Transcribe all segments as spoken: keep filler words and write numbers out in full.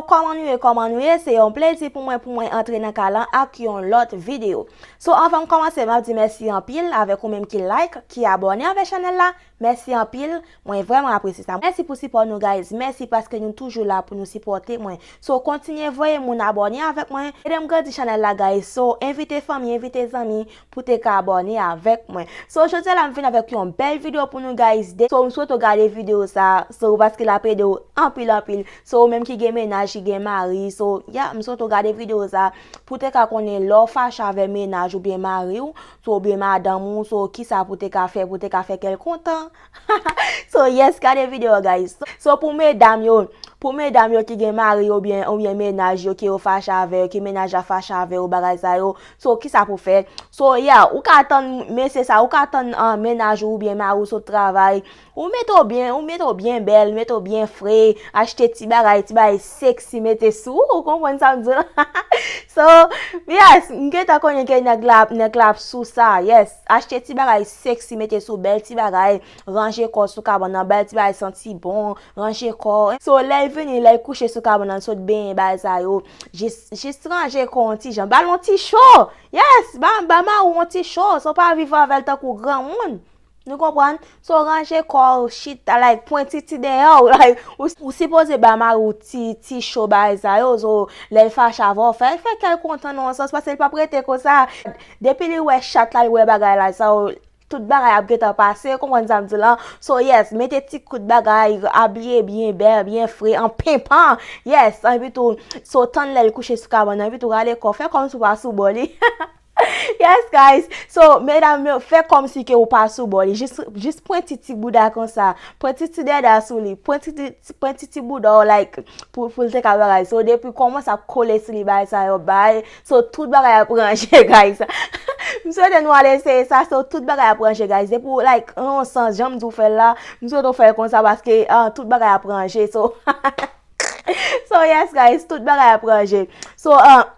Kòman nou ye, kòman nou ye? Se yon plezi pou mwen, pou mwen antre nan kay lan ak yon lòt videyo. So, anvan m kòmanse, m ap di mèsi anpil avèk ou menm ki like, ki abòne avèk chanèl la. Mèsi anpil, mwen vrèman apresye sa. Mèsi pou sipò nou, guys. Mèsi paske nou toujou la pou nou sipòte mwen. So, kontinye voye moun abòne avèk mwen. Ede m grandi chanèl la, guys. So, envite fanmi, envite zanmi pou te ka abòne avèk mwen. So, jodi a la, m vin avèk yon bèl videyo pou nou, guys. De- So, m swete w gade videyo sa. So, paske l ap ede w anpil, anpil. So, ou menm ki gen mennaj, ki gen mari. So, ya, m swete w gade videyo sa pou te ka konnen lè w fache avè mennaj oubyen mari w, so, oubyen madanm ou, so, kisa pou te ka fè, pou te ka fè kè l kontan. So, yes, gade videyo, guys. So, pou medam yo, pou medam yo ki gen mari oubyen, oubyen mennaj yo, ki yo fache avè yo, ki mennaj la fache avè yo, bagay sa yo, so, kisa pou fè? So, ya, ou ka tann mesye sa, ou ka tann, ah, mennaj ou oubyen mari w sot travay, ou mete w byen, ou mete w byen bèl, mete w byen fre, achte ti bagay, ti bagay sexy, mete sou ou, ou konprann sa m di w la? So, yes, m gentan konnen ke nèg la, nèg la ap sou sa, yes. Achte ti bagay sexy, mete sou bèl ti bagay, ranje kò sou kabann nan, bèl ti bagay santi bon, ranje kò. So, lè l vini, lè l kouche sou kabann nan, sot benyen bagay sa yo, jis, jis ranje kò yon ti jan, ba l yon ti cho, yes, ba, ba mari w yon ti cho, so pa viv avè l tankou granmoun. Nou konprann? So, ranje kò w, chita, like, pwenti ti dèyè w, like, ou, ou sipoze ba mari w ti, ti cho bagay sa yo, so, lè l fache avè w, fè, fè kè l kontan nan yon sans, paske l p ap rete konsa. Depi li wè chat la, li wè bagay la, sa yo, tout bagay ap gentan pase, konprann sa m di w la? So, yes, mete ti kout bagay, abiye byen bèl, byen fre, an penpan, yes, anpi tou, so, tann lè l kouche sou kabann nan, anpi tou, rale kò, fè kòmsi w pa sou bò li. Yes, guys. So, medam yo, fè kòmsi ke ou pa sou bò li. Jis, jis pwenti ti bouda konsa. Pwenti ti dada sou li. Pwenti ti, pwenti ti bouda w, like, pou, pou l te ka bagay. So, depi kòmanse ap kole sou li, bagay sa yo bay. So, tout bagay ap ranje, guys. M swete nou al eseye sa. So, tout bagay ap ranje, guys. Depi w, like, an yon sans, jan m di w fè l la, m swete w fè l konsa paske, ah, tout bagay ap ranje. So, so, yes, guys, tout bagay ap ranje. So, ah,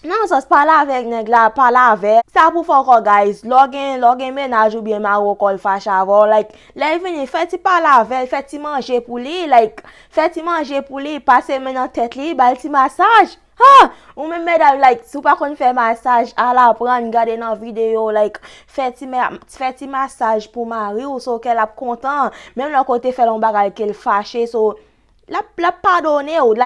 nan sans, pale avèk nèg la, pale avè l. Sa pou fè ankò, guys, lè w gen, lè w gen mennaj oubyen mari w ankò l fache avè w, like, lè l vini, fè ti pale avè l, fè ti manje pou li, like, fè ti manje pou li, pase men nan tèt li, ba l ti masaj. Ha! Ou menm medam, like, si w pa konn fè masaj, al aprann, gade nan videyo, like, fè ti ma-, fè ti masaj pou mari w, so kè l ap kontan. Menm lè w te fè l yon bagay ke l fache, so, l ap, l ap padone w. La,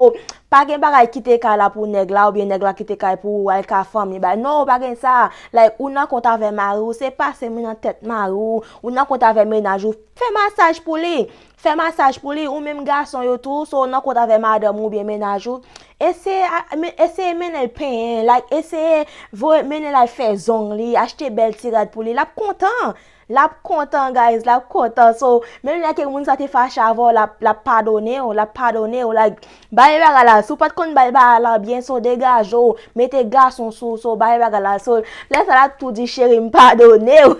pa gen bagay kite kay la pou nèg la, oubyen nèg la kite kay pou ou, al ka fanmi, bay. Non, pa gen sa. Like, ou nan kont avè mari w, se pase men nan tèt mari w, ou nan kont avè mennaj ou. Fè masaj pou li. Fè masaj pou li, ou menm gason yo tou, so nan kont avè madanm ou oubyen mennaj ou. Eseye, a, men, eseye mennen l penyen, like, eseye voye, mennen l al fè zong li, achte bèl ti rad pou li. L ap kontan. L ap kontan, guys, l ap kontan. So, menm lè ke moun sa te fache avè w, l ap, l ap padone w, l ap padone w, like, bay bagay la. Si w pa t konn bay bagay la byen, so degaje w, mete gason sou, so bay bagay la. So, lè sa l ap tou di, cheri, m padone w.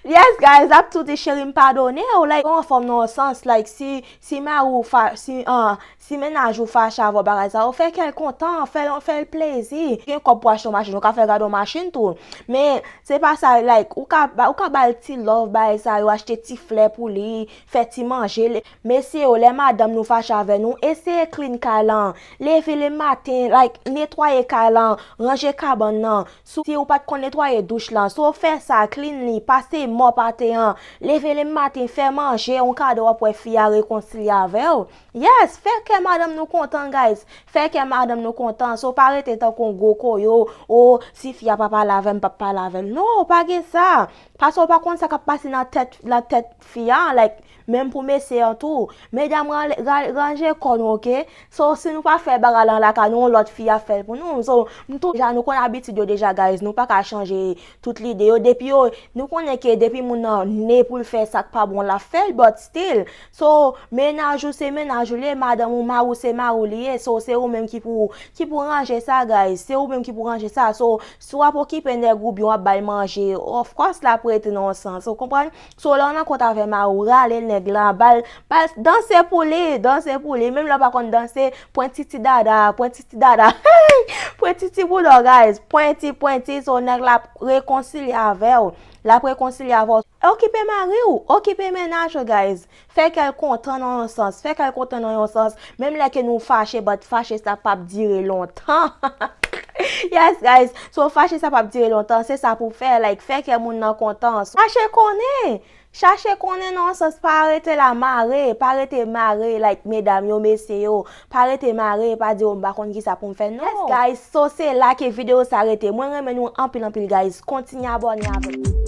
Yes, guys, l ap tou di, cheri, m padone w. Like, ou anfòm nan yon sans, like, si, si mari w fa-, si, ah, si mennaj ou fache avè w bagay sa yo, fè kè l kontan, fè l, fè l plezi. Gen kòb pou achte yon machin, ou ka fè l gade yon machin tou. Men, se pa sa, like, ou ka ba, ou ka ba l ti love, bagay sa yo, achte ti flè pou li, fè ti manje. Mesye yo, lè madanm nou fache avè nou, eseye clean kay lan. Leve le maten, like, netwaye kay lan, ranje kabann nan. Si, si ou pa t konn netwaye douch lan, so fè sa, clean li, pase mòp atè an, leve le maten, fè manje, yon kadè w ap wè fi a rekonsilye avè w. Yes, fè kè madanm nou kontan, guys. Fè kè madanm nou kontan. So pa rete tankou yon gwo koyo, o, si fi a pa pale avè m, m p ap pale avè l. Non, pa gen sa. Paske w pa konn sa k ap pase nan tèt, nan tèt fi a, like, menm pou mesye an tou. Medam, ran-, ra-, ranje kò nou, oke? So, si nou pa fè bagay lan lakay nou, yon lòt fi ap fè l pou nou. So, m tou, deja, nou konn abitid yo deja, guys. Nou pa ka chanje tout lide yo. Depi yo, nou konnen ke depi moun nan ne pou l fè sa k pa bon, l ap fè l, but still. So, mennaj ou se mennaj ou li ye, madanm ou, mari w se mari w li ye. So, se ou menm ki pou, ki pou ranje sa, guys. Se ou menm ki pou ranje sa. So, si w ap okipe nèg ou byen w ap ba l manje, of course, l ap rete nan yon sans, ou konprann? So, lè w nan kont avè mari w, rale nèg la, ba l, ba l, danse pou li, danse pou li. Menm lè w pa konn danse, pran titi dada, pran titi dada. Hey! Pran titi bouda w, guys. Pwenti, pwenti, so nèg la ap rekonsilye avè w. L ap rekonsilye avè w. Okipe mari w, okipe mennaj ou, guys. Fè kè l kontan nan yon sans, fè kè l kontan nan yon sans. Menm lè ke nou fache, but fache sa p ap dire lontan. Yes, guys. So, fache sa p ap dire lontan, se sa pou fè, like, fè kè moun nan kontan. Chache konnen, chache konnen nan yon sans, pa rete la mare, pa rete mare, like, medam yo, mesye yo, pa rete mare, pa di, "Oh, m pa konn ki sa pou m fè." Non. Yes, guys, so se la ke videyo sa rete. Mwen renmen nou anpil, anpil, guys. Kontinye abòne avèk nou.